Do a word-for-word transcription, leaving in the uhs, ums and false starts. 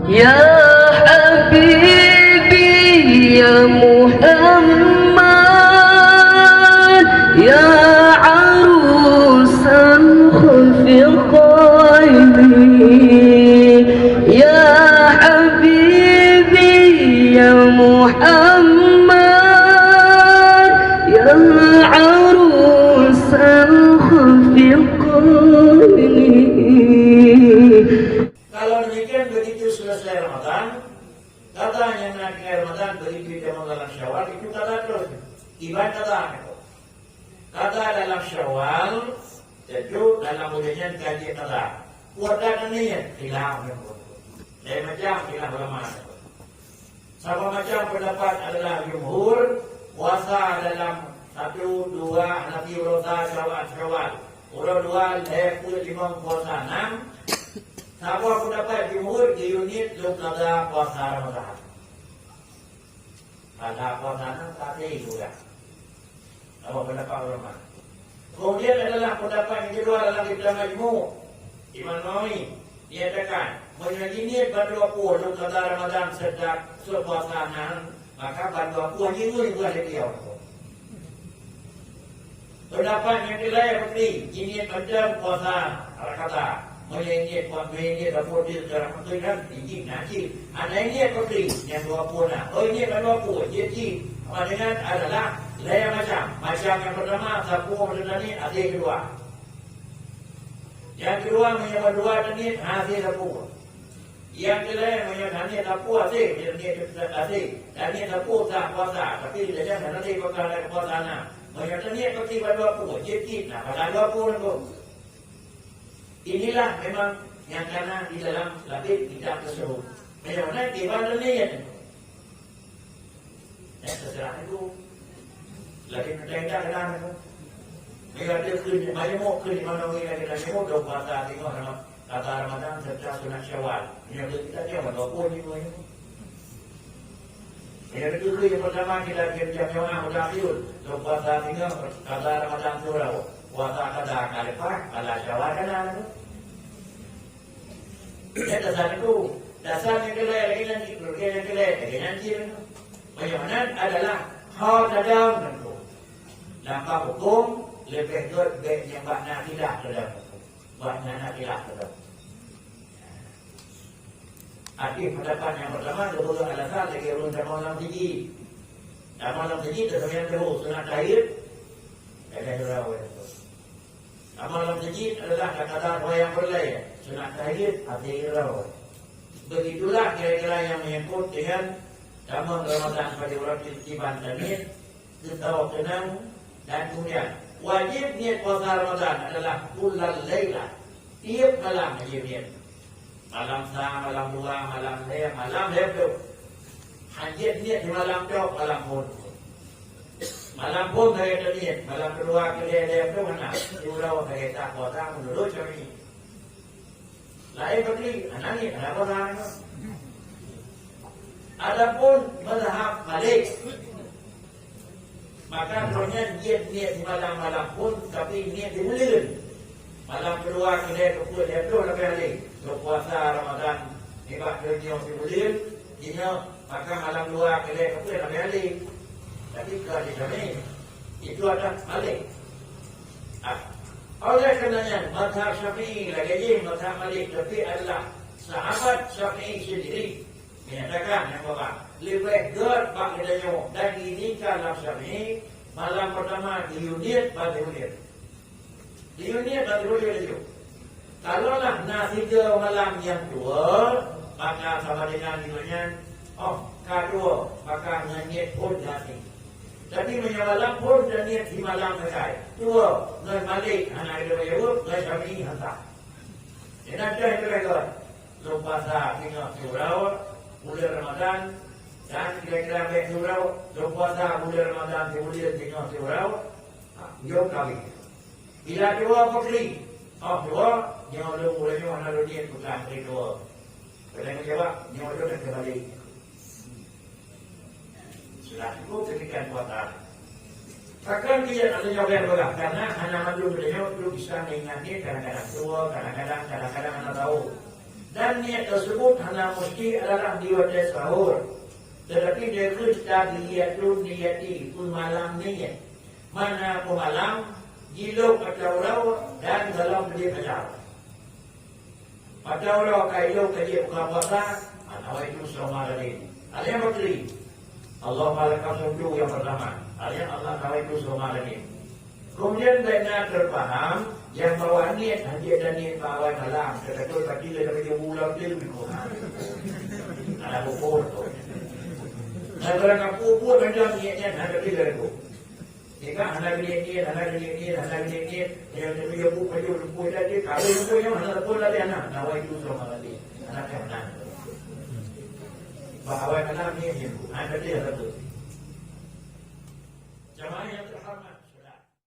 يا حبيبي يا محمد، يا عروس الخفقين، يا حبيبي يا محمد، يا عروس الخفقين. Kalau demikian, begitu selesai Ramadan, kada nyang na tinggai Ramadan, begitu jameun dalam Syawal, itu kada terus. Iban kada niko. Kada dalam Syawal, tentu dalam bulan nyan gaji kada. Kuat dan niat, khilaf niko. Lain macam khilaf ulama niko. Saboh macam pendapat adalah jumhur, puasa dalam satu, dua, hanafi uroe sa Syawal, Syawal. Uroe dua, lhèe, peuet, limong, puasa nam. Saboh pendapat jumhur, geuyue niet lôn kada puasa Ramadan. Kada puasa nam, tapi juga. Apa pendapat ulama? Kemudian adalah pendapat yang kedua dalam kitab Majmu', Imam Nawawi, dia katakan, meunyoe jiniet bandua ploh lôn kada Ramadan seudang seupuasa nan, maka bandua ploh jinoe buah lé dia. Pendapat yang kedua, putri, jiniet macam puasa rakaza. Meunyoe niet, meunyoe niet dapur di dalam putri kan, tinggi, najis. Ada niet putri, yang dua puluh na. Oh, niet kan dua puluh, jih, jih. Apa dengan adalah lain macam. Macam yang pertama, sapu, macam tadi, ada kedua. Yang kedua, meunyoe dua niet, hase sapu. Yang kedua, meunyoe niet sapu, hase, meunyoe niet hase. Dan niet sapu, sah puasa. Tapi, dia jangan nanti, bukan ada puasa, nah. Meunyoe niet putri, dua puluh, jih, jih. Nah, pada dua puluh, nah, Inilah memang nyang kana di dalam labit kitab tersebut. Meunyoe na kiban leuneuen. Eh, terserah itu. Lagi kita indah kenal itu. Meunyoe ada keu, majemuk keu di mana orang lagi majemuk, dua puasa tengok Rama-, kata Ramadan serta sunat Syawal. Meunyoe ada kita tengok, dua puluh lima itu. Meunyoe keu yang pertama kita diam-diam nyoe, udah tiur. Dua puasa tengok, kata Ramadan tu, puasa kada ka lepas, kata Syawal kana tu. Nyan dasar niko. Dasar nyang keulhèe lagèe nyan cit, keulhèe nyang keulhèe lagèe nyan cit niko. Meunyoe nyan adalah hal tadam niko. Lam bab hukôm, leubeh gèt bèk nyang bak na khilaf tadam niko. Bak na, na khilaf tadam. Arti pendapat nyang pertama, geupeugah alasan lagèe ureueng tamong lam sijid. Tamong lam sijid, taseumayang suboh, sunat tahiyat, lagèe ureueng Tamong lam sijid adalah takada sembahyang fardu, sunat tahiyat, hase uroe. Begitulah kira-kira yang menyangkut dengan tamong Ramadan pada uroe kiban taniet, keutau keunong, dan kemudian wajib niet puasa Ramadan adalah kullal lailah, tiep malam wajib niet. Malam sa, malam dua, malam lhèe, malam lhèe ploh. Hanjeuet niet di malam trôk, malam phôn. Malam phôn ka geuh niet, malam keudua, keulhèe, lhèe ploh hana. Siuroe ka geuh puasa meunurot Syafi'i. Laén peuti, hana niet, hana puasa. Adapun mazhab Malik, maka droeneuh jeuet niet di malam-malam phôn, tapi niet di buleuen. Malam keudua, keulhèe, keupeuet, lhèe ploh leubeh lé. Lôn puasa Ramadan nibak donya sibuleuen, jinoe maka malam dua, keulhèe, keupeuet leubeh lé. Tapi ka dijami, itu adalah Malik. Ah. Oleh karenanya, mazhab Syafi'i lagèe jih mazhab Malik, tapi adalah sahabat Syafi'i sendiri. Menyatakan nyang bahwa leubeh gèt bak geutanyoe dan diizinkan lam Syafi'i, malam pertama geuyue niet bak sibuleuen. Geuyue niet bak sibuleuen laju. Kalaulah na sigoe malam nyang tuwoe, maka sama dengan geutanyoe nyan, oh, ka tuwoe, maka ngon niet phôn gasien. Tapi meunyoe malam phôn dan niet di malam sagai, tuwoe ngon Malik hana geuyue jaweueb, ngon Syafi'i hana. Inan teuh leubeh gèt. Lôn puasa singoh siuroe buleuen Ramadan, dan kira-kira bèk siuroe, lôn puasa buleuen Ramadan sibuleuen singoh siuroe, ha, yom kawin. Bila tuwoe putri, oh tuwoe, nyoe lôn buleuen nyoe hana lôn niet peugah putri tuwoe. Kadang jawab, nyoe lôn nak keubalek. Sudah cukup demikian puasa. Takkan dia nak tunjuk yang berat, karena hana mandum beliau tu bisa mengingatnya kadang-kadang tua, kadang-kadang, kadang-kadang hana tahu. Dan niet teuseubut hana musti adalah di watée sahur, teutapi deukeue tabiatun niyati, peumalam niet. Makna peumalam, jilôb atawa uroe dan golom leubeh pajar. Atawa uroe ka ilôb ka jeuet buka puasa, hana wajéb soma lagée. Alèh bakri, Allahumma lakal hamdu nyang peurtama. Alèh Allah ka wajéb soma lagée. Keumudian bèk na teupaham nyang bahwa niet hanjeuet dan niet bak awai malam, teuka-teuka pati lé daripada bulan tu lebih kurang. Ada ukur tu. Dan barang apa pun macam niet nyan hana kira tu. Jika hana niet-niet, hana niet-niet, hana niet-niet, yang tu dia buka baju lumpur tadi, kalau lumpur yang hana lumpur lagi anak, nawai tu sama lagi. Anak yang menang. Bak awai malam niet nyan, hana kira tu. Jamaah yang terhormat.